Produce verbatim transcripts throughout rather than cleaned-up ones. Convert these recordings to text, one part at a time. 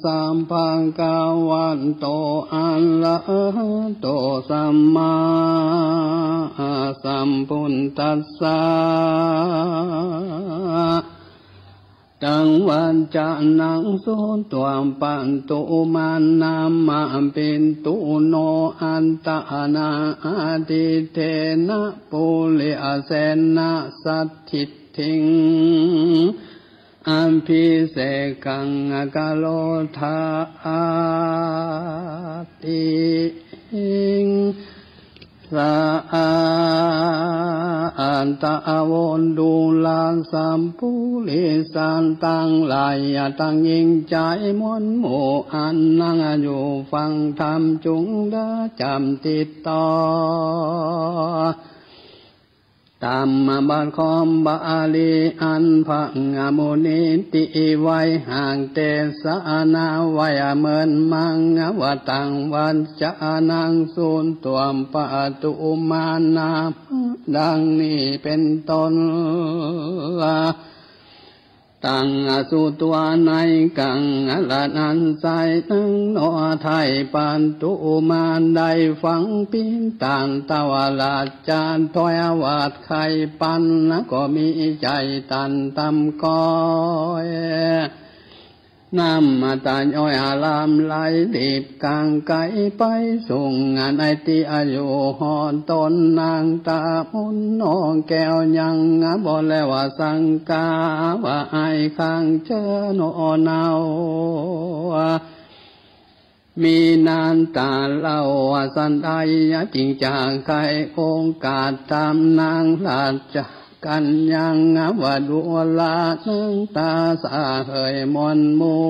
สะ ภะคะวะโต อะระหะโต สัมมาสัมพุทธัสสะ ตัง วัจจะนัง สุตวา ปะตุมา นะมะ ปิตุโน อัตตะนา อะทิเทนะ ปุริเสนะ สัตถิตถิง อะภิเสกัง อะกะโรธาติ สะ อาตะ วะดูรา สัปปุริสะตังหลาย ตังหญิงจายมวลหมู่ อันนังอยู่ฟังธรรม จุ่งเดิดจ๋ำติดต่อ ต๋ามบทคอมบาลี อันพระมุนีตรีไว้ หากเตสะ อนา ไว้เหมือนมัง วะตัง วัจจะนัง สุตวา ปะตุมา นะมะ ดังนี้เป๋นต้น ตัง สุตวา ในกัง อะระหันตัย นังหนอ ไทย ปะตุมา ได้ฟัง ปิตันตะวราชา ถ้อยว่าไขปัณณะ ก็มีใจ๋ตันตำก้อย นะมะ ตะย้อยอารามไหล รีบก๋างไก๋ไปสุง ในตี้อยู่หอต๋น นางตะมนต์หนอแก้ว ยังบ่แล้วสังกา ว่าอ้ายข้างเจ้าหนอเนา มีนาต๋าเล่าสันใด จึงจะไขโอกาส ถามนางราชกัญญา ว่าดูรา นางต๋าสะเหยมวลหมู่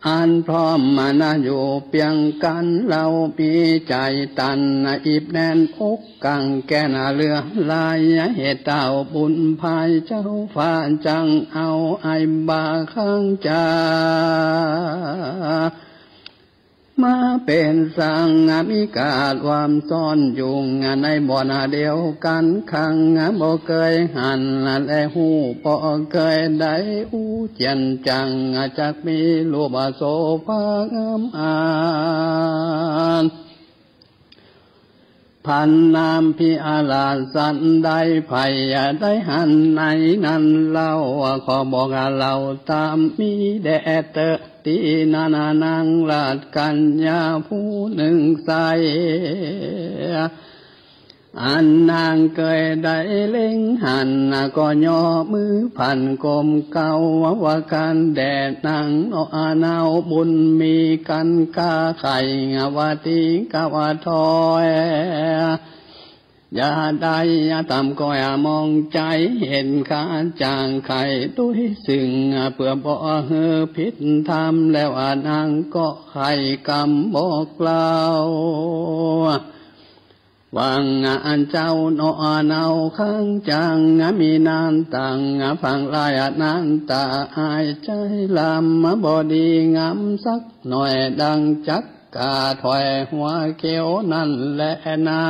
อันพร้อมมานะอยู่เปียงกั๋น เฮามีใจ๋ตัน อิบแน่นอกกั๋งแก่น เหลือหลาย เหตุเต้าบุญภาย เจ้าฟ้าจั่งเอาอ้ายบ่าข้างจา มาเป๋นสัง มีก๋าความซ่อนอยู่ในบ่อนเดียวกั๋น ข้างบ่เกยหันและฮู้ บ่เกยได้อู้เจียนจัง จักมีรูปโสภางามอัน พรรณนาภิราชสันใด ใผได้หันในนั้นเล่า ขอบอกเล่าต๋ามมีแด่เต๊อะ ตี้นั้นนางราชกัญญาผู้นึ่งใส อันนางเกยได้เล็งหัน ก็ย่อมือผันก้มเกล้า ว่าการแด่นางหนอเนา บุญมีกั๋นกาไข ว่าตี้กาว่าถ้อย อย่าได้ต๋ามก้อยมองใจ๋ เห็นข้าจางไขด้วยซึ่ง เปื้อบ่หื้อผิดธรรม แล้วนางก็ไขกำบอกเล่า ว่าอันเจ้าหนอเนาข้างจาง มีนาต๋า ฟังลายนาต๋า อ้ายใจ๋ลำบ่ดีงามสักหน่อย ดังจัก ก๋าถ้อยหัวเขียวนั้นแลนา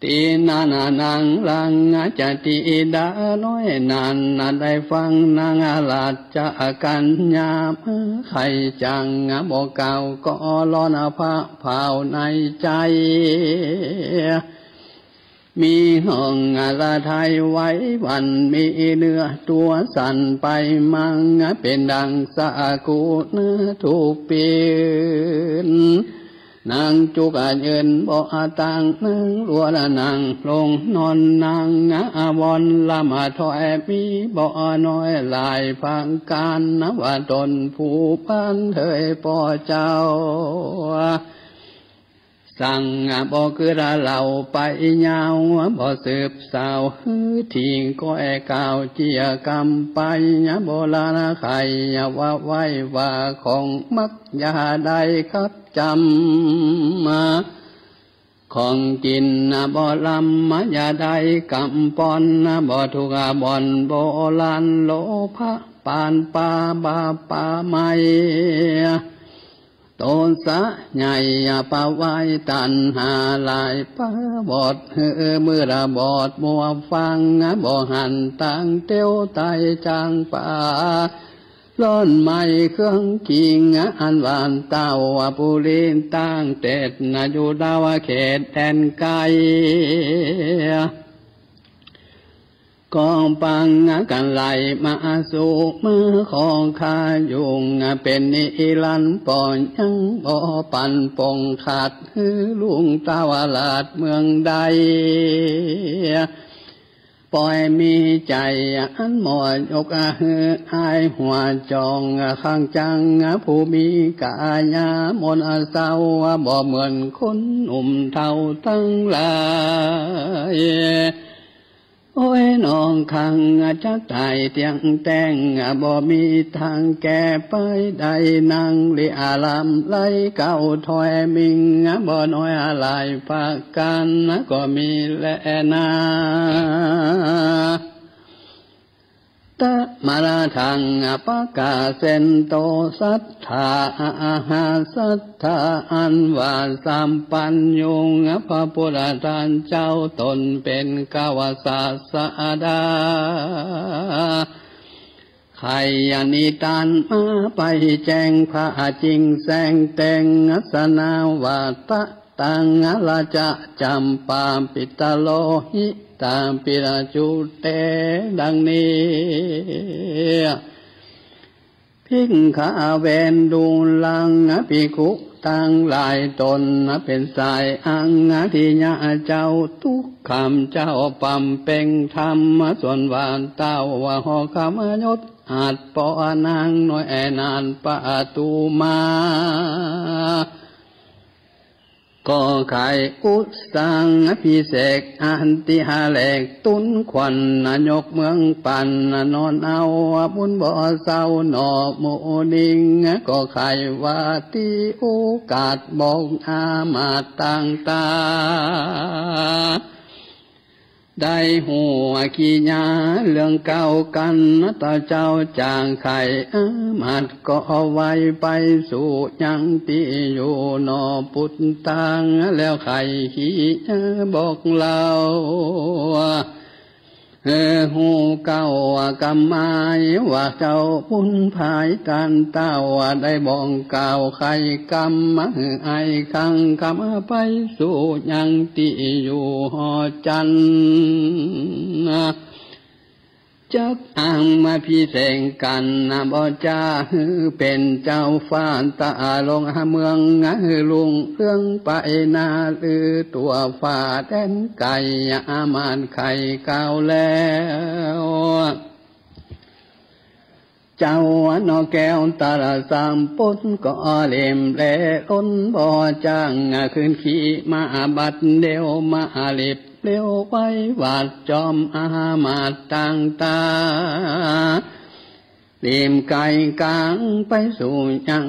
ตี้นั้นนางราชธิดาน้อยนั้น ได้ฟังนางราชกัญญามาไขจัง บ่กล่าวก็ร้อนผะเผาในใจ๋ มีห่องละทายไหวหวั่น มีเนื้อตั๋วสั่นไปมา เป๋นดังสากุนะทุกปี๋น นางจุกยืนบ่ตั้ง นางลัวนั่งลงนอน นางวอนลำถ้อยมีบ่น้อยหลายประก๋าน ว่าต๋นผู้ปานเถยป้อเจ้า สั่งบ่กึ๊ดเล่าไปยาว บ่สืบสาวหื้อตี้ก้อยกล่าวเจียกำไป บ่ละไขว่าไหว้ว่าของมัก อย่าได้คับจ๋ำของกิ๋นบ่ลำ อย่าได้กำป้อน บ่ถูกบ่อนโบราณ โลภะปานปาบาปาไหม้ ผ โตสะใหญ่ประวายตัณหาหลาย ปาบอดหื้อมืดบอดมัวฟัง บ่หันตางเตียวไต้จ๋างป๋า ร้อนไหม้เครื่องกิ๋ง อันหวานเต้าปุริน ตางเตศนาอยู่ดาวเขตแดนไกล ก็ปังกั๋นไหลมาสู่เมืองของข้า ยุงเป็นนิรันดร์ บ่ยังบ่ปันปงขัด หื้อลุงเต้าราชเมืองใด ปอยมีใจ๋อันหมอยกหื้ออายหัวจอง ข้างจังผู้มีกายามนเศร้า บ่เหมือนคนหนุ่มเฒ่าตังหลาย โอ้ย น้องข้างจักต๋ายเตี้ยงแต๊ง บ่มีตางแก้ไปได้ นางเลียรำไร้เก้าถ้อย มิ่งบ่น้อยหลายประก๋าน ก็มีแลนา ตะมะระทังปะกาเสนโต ศรัทธาอาหาศรัทธาอันว่าสัมปันยุง พระพุทธท่านเจ้าตนเป๋นกวาสาสดา ใค่นิทานมาไปแจ้งพระจริงแสงแต๊ง สนาวาตะ ตังราชจำปาปิตโลหิตาปิรจุเต ดังนี้ ภิกขะเวรดูรา ภิกขุตังหลายต๋น เป๋นสายอังคทิยะเจ้า ตุ๊กขำเจ้าปำเป๋งธรรม ส่วนว่าเต้าว่าหอกขมยศ อัดปอนางน้อยแอนานประตูมา ก็ใค่อุตสังอภิเษกอันติหาแหลก ตุ๊นขวัญนายกเมืองปันนอนเอาบุญบ่เศร้าหนอหมู่นิง ก็ใค่ว่าตี้โอกาสบอกอามาตย์ต่างตา ได้ฮู้กิริยาเรื่องเก่ากั๋น ตะเจ้าจ๋าใค่อามาตย์ก็ไหว้ไปสู่ยังตี้อยู่หนอปุตตัง แล้วใค่กิริยาบอกเล่า เออ ฮู้เก่ากำหมายว่าเจ้าบุญภายตันเต้า ได้บอกกล่าวใค่กำมาหื้ออ้ายคัง กำไปสู่ยังตี้อยู่หอจันทน์ จักอำอภิเษกกั๋นบ่จา หื้อเป๋นเจ้าฟ้าตะลงเมือง หื้อรุ่งเรืองไปหน้าลือ ตั๋วฟ้าแดนไก๋ อามาตย์ใค่กล่าวแล้ว เจ้าหนอแก้วตาละสามปนก็เล่มแลล้นบ่จ้าง ขึ้นขี่มาบัดเดียวมารีบเร็วไวหวาดจอมอามาตย์ต่างตา รีบไก๋ก๋างไปสู่ยัง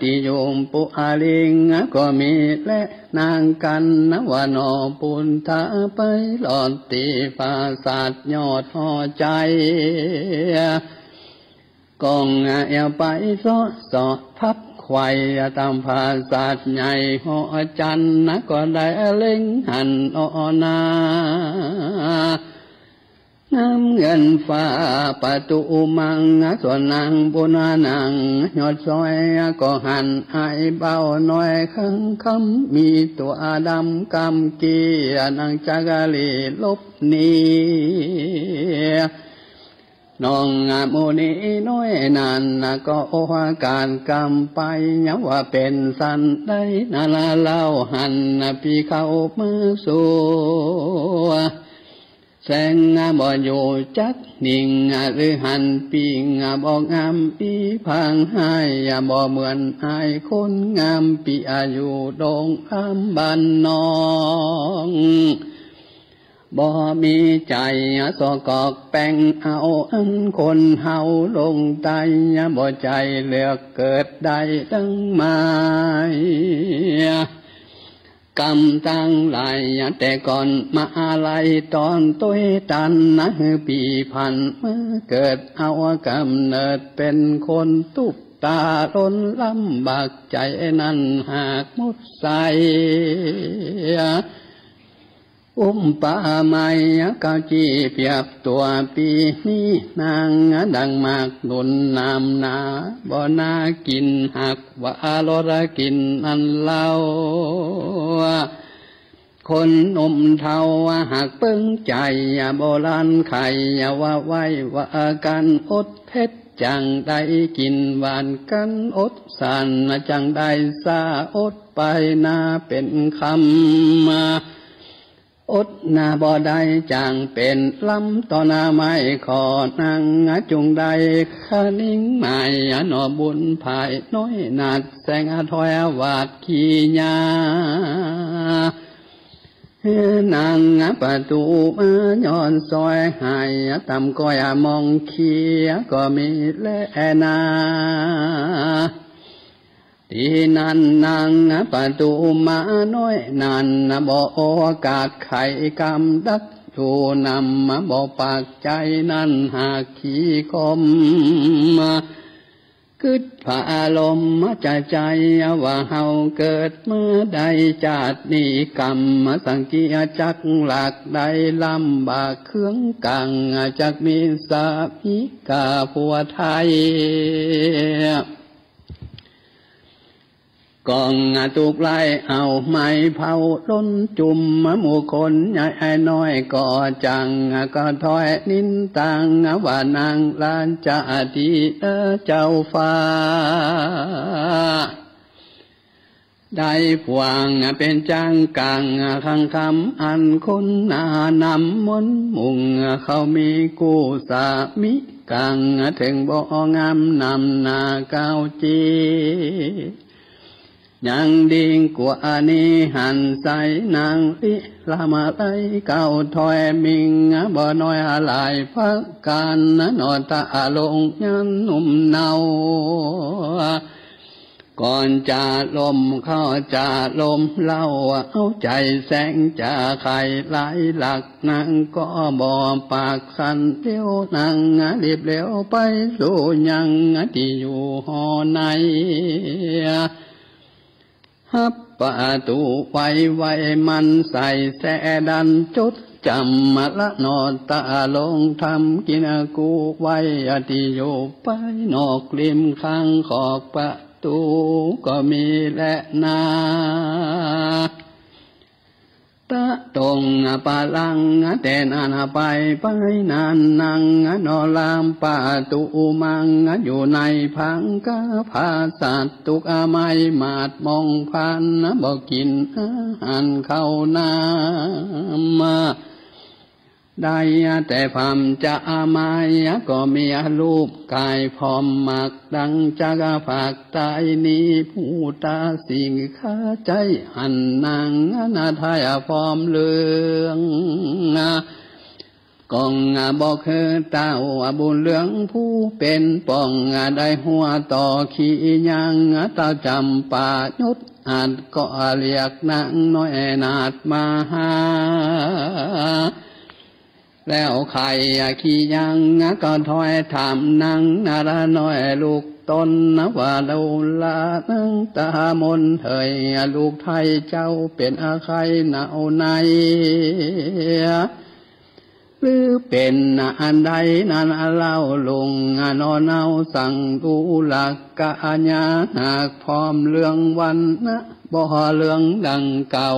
ตี้อยู่ปุอาลิง ก็มีแลนางกั๋นว่าหนอปุณธา ไปหลอดตี้ปราสาทยอดหอชัย ก้องเอี้ยวไปเซาะเซาะพักไขว่ ต๋ามปราสาทใหญ่หอจันทน์ ก็ได้เล็งหันออนา งามเงินฟ้าประตูมัง ส่วนนางบุญนางยอดซอย ก็หันอ้ายเบาน้อยข้างคำ มีตั๋วดำกำเกี้ย นางจักรีหลบหนี น้องหมู่นี้น้อยนั้นก็โอหังก๋านกำไป ว่าเป๋นสันใดนั้นเล่า หันปี้เข้ามาสู่ แสงบ่อยู่จักนิ่ง หรือหันปิ้งบ่งาม ปี้ผางฮ้ายบ่เหมือนอ้ายคนงาม ปี้อยู่ดงคำบ้านน้อง บ่มีใจ๋สะกอกแป๋งเอา อันคนเฮาลงใต้ บ่ใจ๋เลือกเกิดได้ดังหมาย กำตังหลายแต่ก่อนมาอาลัยต๋อนตวยตัน หื้อปี้ผันมาเกิดเอาก๋ำเนิดเป๋นคนตุ๊บ ต๋าล้นลำบากใจ๋นั้นหากหมดใส อุปมาเกาจีเปียบตั๋วปี้นี้นาง ดั่งหมากหนุนน้ำหนา บ่น่ากิ๋นหากว่าลดกิ๋นนั้นเล่า คนหนุ่มเฒ่าหากเปิงใจ๋ บ่ลันใค่ว่าไหว้ว่ากั๋น อดเผ็ดจั่งได้กิ๋นหวานกั๋น อดสันจั่งได้สา อดไปนาเป๋นคำ อดนาบ่ได้จั่งเป๋นลำ ต่อหน้าไม้ข้อนั้นจุ่งได้คะนิงไม้ หน่อบุญภายน้อยนัด แสงถ้อยหวาดขี้หญ้า นางประตู๋มาย้อนซอยหาย ต่ำก้อยมองเขียก็มีแลนา ตี้นั้นนางประตู๋มาน้อยนั้น บ่โอกาสไขกำดักอยู่นำ บ่ปากใจ๋นั้นหากขี้คม กึ๊ดผาลมจะใจ๋ว่าเฮาเกิดมาได้จาตินี้ กำสังเกียจักหลักได้ลำบากเครื่องกัง จักมีสามีกาผัวไทย ก่องตุกไล่เอาไม้เผาล้นจุ่ม หมู่คนใหญ่น้อยก็จั่ง ก็ถ้อยนินตาง ว่านางราชาธิดาเจ้าฟ้า ได้ผวางเป๋นจ้างกัง คังคำอันคนหน้านำมนต์มุ่ง เขามีกู้สามีกัง เถิงบ่งามนำหน้าเกาจี ยังดิ่งกว่านี้หันใสนางลิลามาลัยเก้าถ้อยมิง บ่น้อยหลายประก๋าน หน่อต๋าลงยังหนุ่มเนา ก่อนจะล้มเขาจะล้มเล่า เอาใจ๋แสงจะไขหลายหลัก นางก็บ่ปากสั่นเตียว นางรีบเร็วไปสู่ยังตี้อยู่หอใน หับประตู๋ไวไวมันใส่แสดัน จดจ๋ำละหน่อต๋าลงทำกิ๋นกู้ไว้ ตี้อยู่ไปนอกริมข้างขอบประตู๋ก็มีแลนา ตะตงปะลัง แต่นั้นไปไปนั้นนาง หน่อลามประตู๋มัง อยู่ในพังกาผาสัตว์ ตุกไม้หมาดมองพัน บ่กิ๋นอาหารเข้าน้ำ ได้แต่ผำจะไม้ ก็มีรูปก๋ายผอมหมาก ดังจักผักต๋ายนี้ ผู้ต๋าสิ่งข้าใจ๋หันนาง นาทายผอมเหลือง ก่องบ่คือเต้าบุญเหลืองผู้เป๋นป้อง ได้หัวต่อขี้ยัง เต้าจ๋ำปาหยุดอัด ก็เรียกนางน้อยนาดมาหา แล้วไขขี้ยังก็ถ้อยถามนางนาราน้อยลูกต๋น ว่าดูลานางต๋ามนเหย ลูกไทยเจ้าเป๋นอาใค่หนาวใน หรือเป๋นอันใดนั้นเล่าลุง หน่อเนาสังดูลักกะอาญา หากผอมเหลืองวรรณะ บ่เหลืองดังเก่า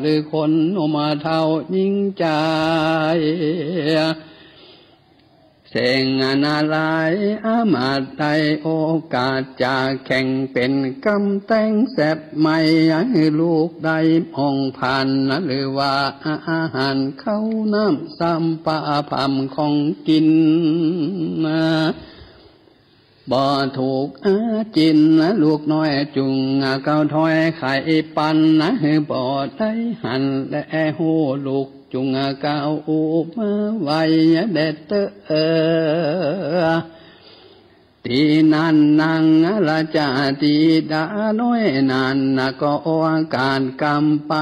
หรือคนหนุ่มเฒ่าหญิงจาย เสงนารายณ์อามาตย์ได้โอกาส จะแข่งเป๋นกำแตงแสบใหม่ หื้อลูกได้อ่องผ่าน หรือว่าอาหารเข้าน้ำ สามปะผำของกิ๋น บ่ถูกอาจิ๋น ลูกน้อยจุ่งเก้าถ้อยไขปัน หื้อบ่ได้หันแลฮู้ ลูกจุ่งเก้าอู้มาไว แด่เต๊อะ ตี้นั้นนางราชาธิดาน้อยนั้น ก็โอกาสกำไป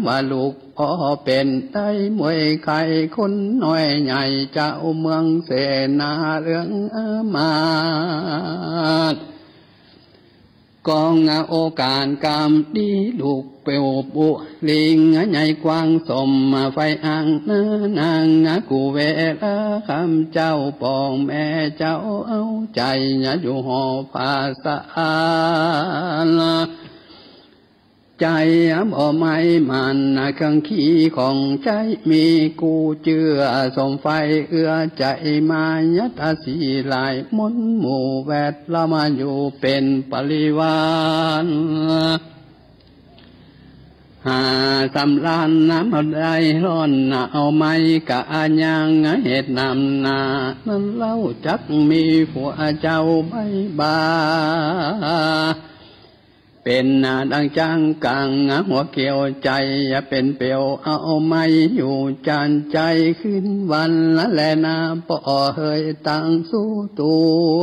ว่าลูกพ่อเป๋นได้มวยไข่คนน้อยใหญ่ เจ้าเมืองเสนาเหลืองอามาตย์ กองโอกาสกำดีลูกเปวปุลิง ใหญ่กว้างสมไฟอ่างนานาง กุเวลาคำเจ้าป้องแม่เจ้าเอาใจ๋อยู่หอภาษา ใจ๋บ่ไม้มันเครื่องขี้ของใจ๋มีกู้เจื้อสมไฟเอื้อใจ๋มา ยัตตาสีหลายมนหมู่แวดล้อมอยู่เป๋นปริวาร หาสำราญน้ำได้ฮ้อนเอาไม้กะยางเหตุนำหน้า นั้นเล่าจักมีผัวเจ้าใบ้บ่า เป๋นดังจ๊างกังหัวเกี่ยวใจ๋ เป๋นเปลวเอาไม้อยู่จานใจ๋ ขึ้นวันละแลนา ป้อเหยตั้งสู้ตั๋ว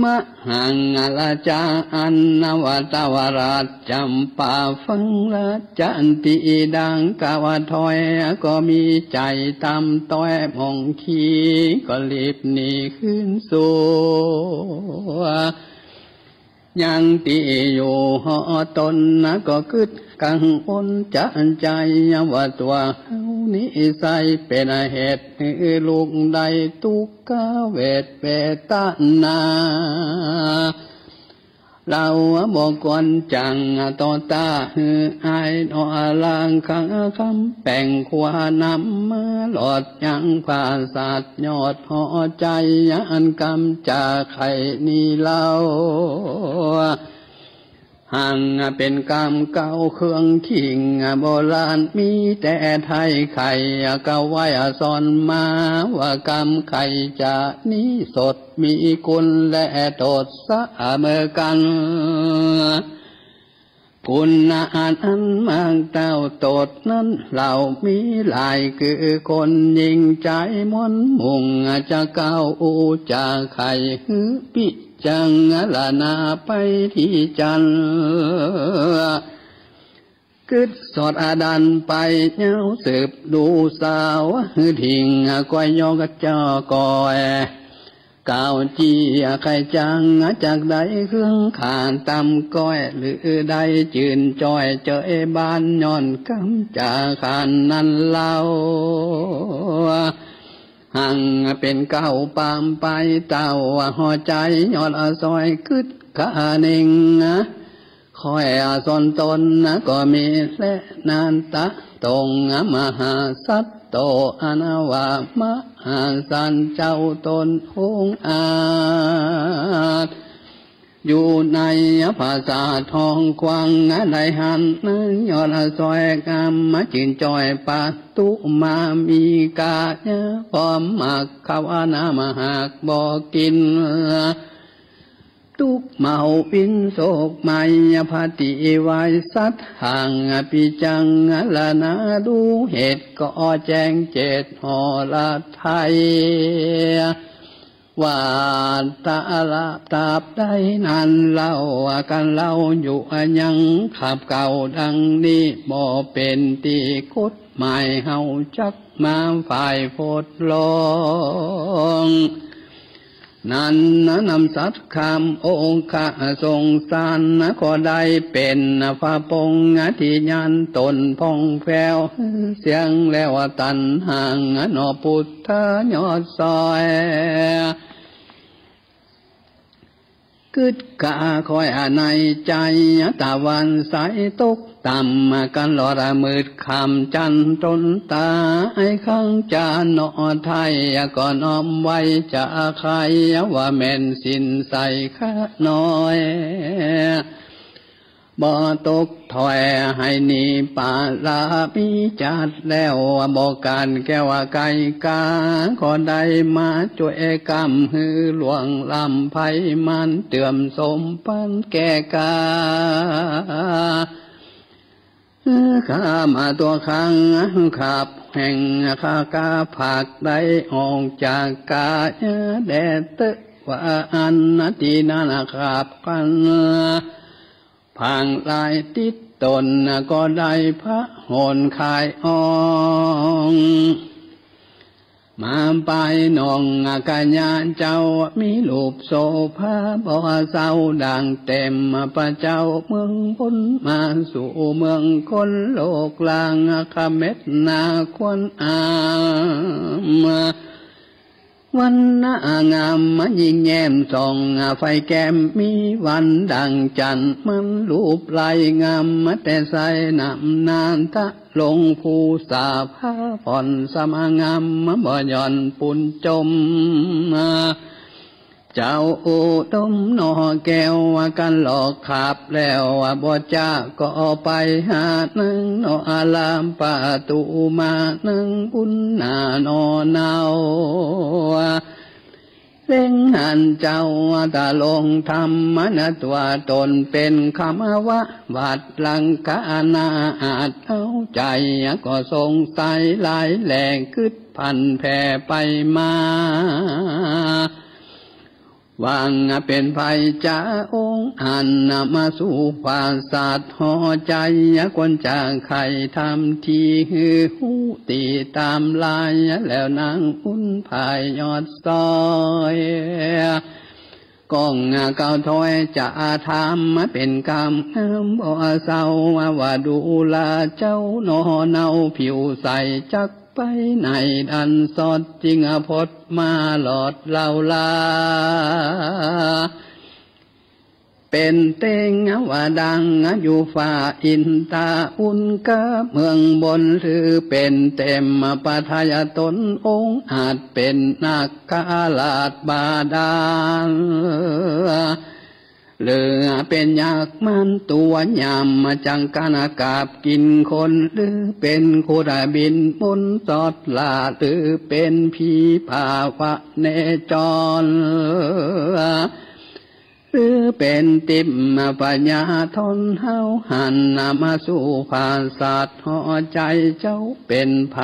มหังราชาอันนวตวราชจำปาฟังราชันตีดังกล่าวถ้อย ก็มีใจ๋ตำต้อยหม่องขี้ ก็รีบหนีขึ้นสู่ ยังตี้อยู่หอต๋น ก็กึ๊ดกังวลจะใจ๋ ว่าตั๋วเฮานี้ใส่เป๋นเหตุหื้อลูกได้ตุ๊กขเวทเวทนา เฮาบ่ควรจั่งต่อต้าหื้ออาย นอรังขังคำแป๋ง ควรนำมาหลอดยังผาสัตว์ยอดหอใจ๋ อันกำจากไข่นี้เล่า หังเป๋นกำเก่าเครื่องคิงโบราณ มีแต่ไทยไข่กะไว้สอนมา ว่ากำไข่จะนี้สดมีคุณและตดสะเมอกั๋น คุณอันอั้นมากเต้าตดนั้นเล่ามีหลาย คือคนหญิงจายมนต์มุ่งจะเก้าอู้จะไข่ หื้อพิจังรณาไปตี้จันทร์ กึ๊ดสอดอดันไปเย้าสืบดูสาว หื้อถิงก้อยยอกเจ้าก้อย กล่าวจี้ใค่จังจากได้เครื่องขาดตำก้อย หรือได้จื่นจ้อยเจยบาน ย้อนกำจาขานนั้นเล่า หังเป๋นเก้าปามไปเต้าหอใจ๋ ยอดซอยกึ๊ดขาเน่ง ค่อยสอนต๋นก็มีและนันตะตง มหาสัตว์โตอันว่ามหาสันเจ้าต๋นองอาจ อยู่ในผาสาทองขวางได้หัน ยอดซอยกำมาจื่นจ้อยปะตุมา มีกายพร้อมมักขาวน้ำหากบ่กิ๋น ตุ๊กข์เมาวินโศกไมยปฏิวายสัตว์ หังพิจังรณาดูเหตุ ก็แจ้งเจตหอละไทย ว่าตะละตราบใดนั้นเล่า กันเล่าอยู่ยังขับเก่าดังนี้ บ่เป๋นตี้กฎหมายเฮาจักมาฝ่ายพดลอง นั้นนำสัตว์คำองคสงสาร ก็ได้เป๋นพระปงอธิญาณต๋นพ่องแผ้วเสี้ยงแล้วตันห่าง นอปุทธะยอดซอย กึ๊ดกาคอยในใจ๋ ตะวันใสตกต่ำ กันหลอดมืดค่ำจันทร์ตนตาย ขังจานอไทย ก็น้อมไว้จะใคร่ ว่าแม่นศีลใสข้าน้อย บ่ตกถ้อยให้หนีปารามีจัดแล้ว บ่การแก้วไกลกา ก็ได้มาจ้วยกำหื้อหลวงล้ำไพมัน เติมสมปันแก่กา ข้ามาตัวขังขับแห่งข้ากา ผากได้ออกจากกา แด่เต๊อะว่าอั้นตี้นั้นขับกัน ผางลายติดต๋นก็ได้พระหนขายอ่อง มาไปน้องขะยาเจ้า มีรูปโสภาบ่เศร้า ดั่งเตมพระเจ้าเมืองบน มาสู่เมืองคน โลกลางเขม็ดหน้าควรอาย วรรณะงามมายิ่งแย้มส่อง ไฟแก้มมีวันดั่งจันทร์ มันรูปไร้งามมาแต่ใส นำหน้าทะลงผู้สา ผาผ่อนสง่างามบ่หย่อนปูนจม เจ้าอุดมหน่อแก้วกันหลอกขาบแล้ว บ่จ๊ะก็ไปหานึ่งหน่ออารามประตู๋ มานึ่งบุญหน้าหน่อเนา เล็งหันเจ้าตะลงธรรมนาตัวต๋น เป๋นคำว่าวัดลังคานาอาจเอาใจ๋ ก็สงสัยหลายแหล่ง กึ๊ดพันแผ่ไปมา หวังเป๋นไผจ๊ะองค์อั้น มาสู่ปราสาทหอใจ๋ ควรจะใค่ธรรมตี้หื้อฮู้ ตี้ต๋ามลายแล้วนางบุญผายยอดซอย ก้องเก้าถ้อยจะถามมาเป๋นกำงามบ่เศร้า ว่าดูราเจ้าหน่อเนาผิวใส จักไปไหนดันสอด จึงผดมาหลอดเลาลา เป๋นเต๊งว่าดังอยู่ฝ่าอินทบุญเก้อเมืองบน หรือเป๋นเตมพระทัยต๋นองค์อาจ เป๋นนาคราชบาดาล หรือเป๋นยักษ์มารตั๋วยำ จังกั๋นกาบกิ๋นคน หรือเป๋นขดบินมนสอดหล้า หรือเป๋นผีป่าพเนจร หรือเป๋นทิพย์พญาทน เฮาหันมาสู่ปราสาทหอใจ๋ เจ้าเป๋นใผ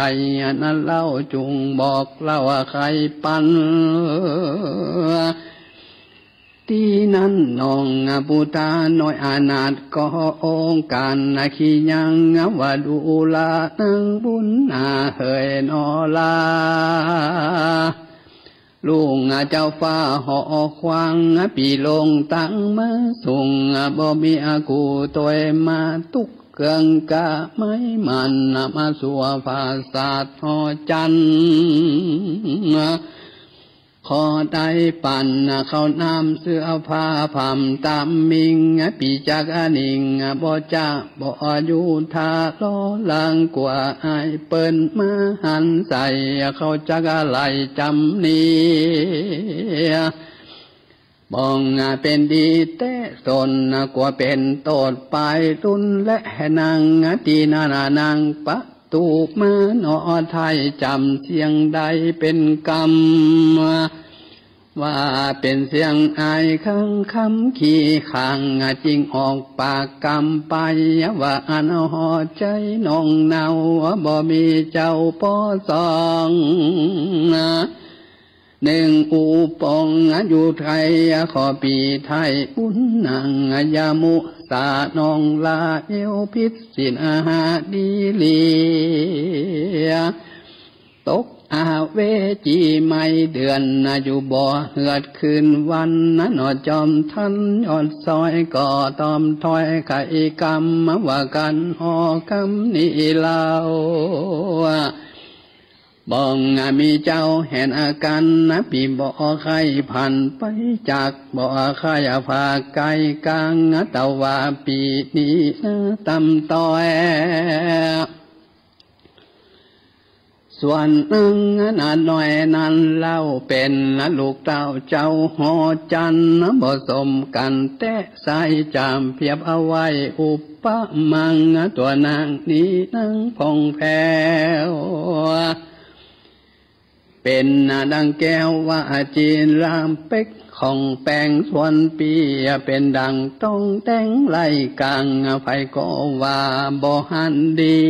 นั้นเล่า จุ่งบอกเล่าไขปัน ตี้นั้นน้องปุตตาน้อยอนาถ ก็องค์การนาคียัง ว่าดูรานางบุญนาเหยหน่อลา ลุงเจ้าฟ้าหอขวาง ปี้ลงตังมาสุง บ่มีกู้ตวยมาตุ๊กเกื้องกา ไม้มันมาสู่ปราสาทหอจันทร์ ขอได้ปั๋นข้าวน้ำเสื้อผ้าผ่ำต๋ามมิ่ง ปี้จักนิ่งบ่จ๊ะ บ่อยู่ท่ารอหลัง กั๋วอายเปิ้นมาหันใส่ เขาจักไล่จ๋ำนี้ บ่งเป๋นดีแต๊ต๋น กั๋วเป๋นโต้ษปายรุนแล นางตี้นั้นนางประตู๋มาหน่อไท้ จ๋ำเสียงได้เป๋นกำ ว่าเป๋นเสียงอายคังคำขี้ขัง จึงออกปากกำไป ว่าอั้นหอใจ๋น้องเนา บ่มีเจ้าปอสอง นึ่งอู้ปองอยู่ไท้ ขอปี้ไท้บุญนัง อย่ามุสาน้องลา เหี่ยวผิดศีลห้าดีหลี ตกอเวจีไม่เดือน อยู่บ่เหือดคืนวัน หน่อจอมทันยอดซอย ก็ตอมถ้อยไขกำ ว่ากั๋นหอกำนี้เล่า บ่งมีเจ้าแหนอากั๋น ปี้บ่ใค่ผันไปจาก บ่ใค่ผากไก๋กาง ตะว่าปี้นี้นะตำต้อย ส่วนนางนาน้อยนั้นเล่า เป๋นลูกเต้าเจ้าหอจันทร์ บ่สมกั๋นแต๊ สายจำเปรียบเอาไว้ อุปมาตัวนางนี้นางผ่องแผ้ว เป๋นดังแก้ววาจีลาเป๊ก ของแป๋งส่วนปี้ เป๋นดังต้องแต๊งไล่กาง ใผก็ว่าบ่หันดี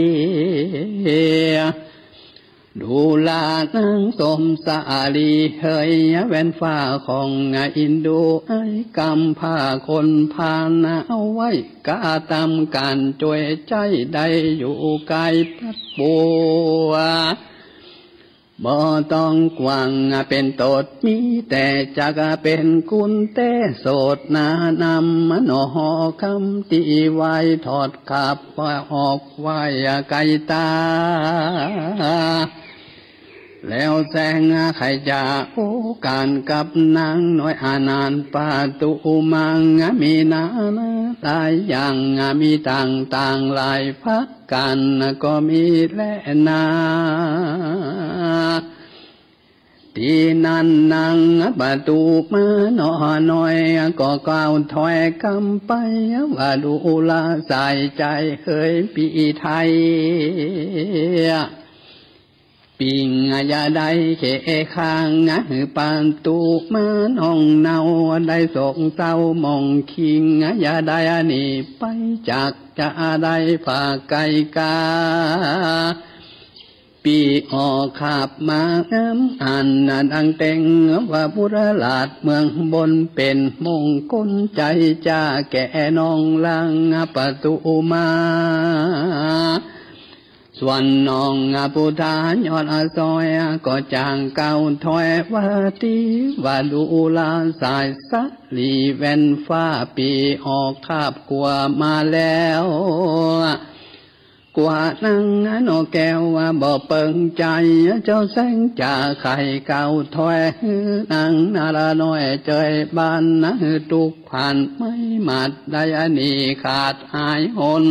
ดูรานางสมสาลีเหย แว่นฟ้าของอินดู ไอ้กำพร้าคนพานาเอาไว้ กาตำก๋านจ้วยใจ๊ ได้อยู่ก๋ายปัดปัว บ่ต้องกว้างเป๋นโตษ มีแต่จักเป๋นคุณแต๊ โสดหนานำหนอหอคำ ตี้ไหว้ถอดขับออกไหว้ไกลต๋า แล้วแสงใค่จะโอการกับนางน้อยอนาถ ประตู๋มังมีนานาหลายอย่าง มีต่างๆ หลายประก๋านก็มีแลนา ตี้นั้นนางประตู๋มาน้อยก็กล่าวถ้อยกำไป ว่าดูราสายใจ๋ เฮยปี้ไทย ปิ้งอย่าได้เขะข้าง หื้อประตู๋มาน้องเนา ได้โศกเศร้าหมองคิง อย่าได้หนีไปจาก จะได้ฝากไกลกา ปี้ออกขับมางามอันดังเต็ง ว่าบุตรราชเมืองบน เป๋นมงคลใจ๋จ้าแก่น้องหลาง ประตู๋มา ส่วนน้องผู้ต๋ายอดสอย ก็จางกล่าวถ้อยว่าตี้ ว่าดูราสายสะหลีแว่นฟ้า ปี้ออกขับกั๋วมาแล้ว กั๋วนางนกแก้วว่าบ่เปิงใจ๋ เจ้าแสงจะใค่กล่าวถ้อย หื้อนางนาราน้อยเจยบาน หื้อตุ๊กข์ผ่านไม้หมัด ได้หนีขาดหายหน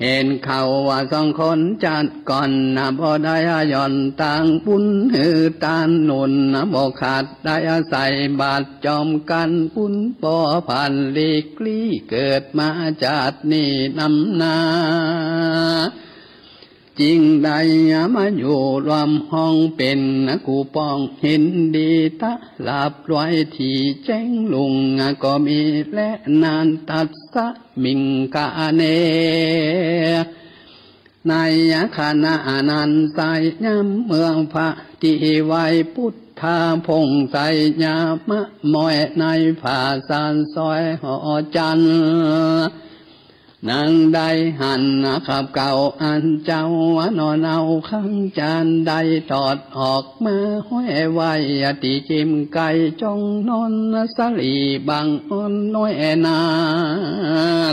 เห็นเขาว่าสองคนจัดก่อนนะ บ่ได้หย่อนตางบุญหื้อตานหนุนนะ บ่ขาดได้ใส่บาตรจอมกั๋นบุญ บ่ผ่านหลีกลี้เกิดมาจาตินี้นำนา จึงได้มาอยู่ร่วมห้องเป๋นกู้ป้อง เห็นดีตะหลาบรวยตี้แจ้งลุงก็มีแลนาน ตัสสะ มิงคเน ในขณะนั้นสายยามเมื่อพระตี้ไหว้ปุทธาพงษ์ สายยามะมอยในผาสานซอยหอจันทร์ นางได้หันขับเก่าอันเจ้าหนอเนา ขังจานได้ถอดออกมาห้อยไว้ ตี้จิมไก่จ้องนอนสะหลีบังอ่อนน้อยนา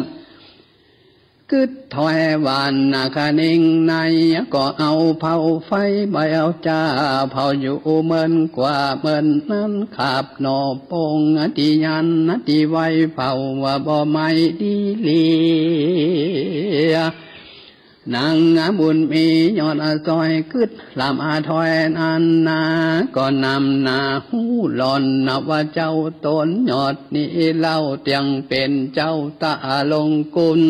ถ กึ๊ดถ้อยหวานนาคะนิงใน ก็เอาเผาไฟใบเอาจ้า เผาอยู่เมินกว่าเมินนั้น ขับหนอปงตี้ยันตี้ไหว้เผาว่าบ่ไหม้ดีหลี นางบุญมียอดสอยกึ๊ดลำถ้อยนั้นนา ก็นำหน้าฮู้หล่อนนะ ว่าเจ้าต๋นยอดนี้เล่า เตียงเป๋นเจ้าตะลงกุล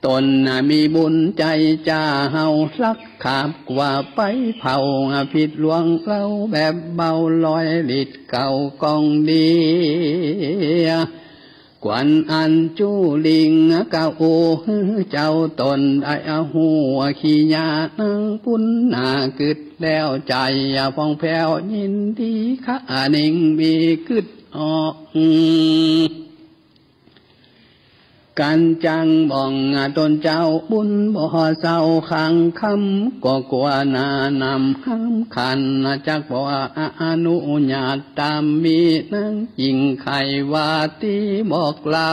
ต๋นนะมีบุญใจ๋จ้า เฮาลักขับกว่าไปเผา ผิดหลวงเล่าแบบเบา ร้อยลิตรเก่ากองดี ขวัญอันจู้ลิงกะอู้ หื้อเจ้าต๋นได้ฮู้ขี้ยา นางปุณณากึ๊ดแล้วใจ๋ผ่องแผ้วยินดี คะนิงมีกึ๊ดออก กั๋นจั้งบ่องต๋นเจ้าบุญบ่เศร้า ขังคำก็กั๋วหน้านำห้ามขัน จักบ่อนุญาตต๋ามมี นางจิ่งใค่ว่าตี้บอกเล่า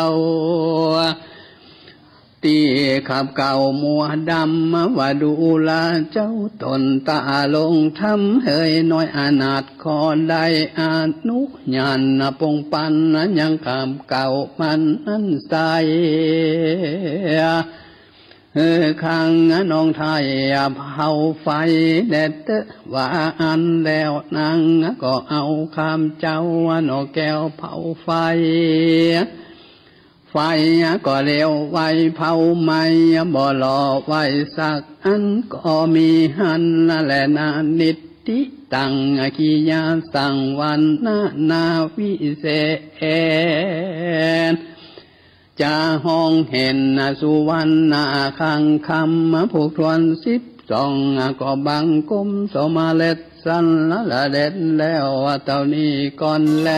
ตี้ขับเก่ามัวดำว่าดูราเจ้าต๋นตะลงทำ เหยน้อยอนาถ ขอได้อนุญาตปงปัน ยังขับเก่ามันนั้นใส่ หื้อขังน้องไท้เผาไฟแดดเต๊อะ ว่าอั้นแล้วนางก็เอาคำเจ้าหนอแก้วเผาไฟ ไฟก็เลวไว้เผาไหม้ บ่หล่อไว้สักอันก็มีหั้นแลนา นิตติตัง กิยาสัง วันนานาวิเศษ จะฮ้องเห็นสุวรรณาคังคำ ผูกถ้วนสิบสอง ก็บังคมสมเร็จสันละเด็จแล้วเต้านี้ก่อนแล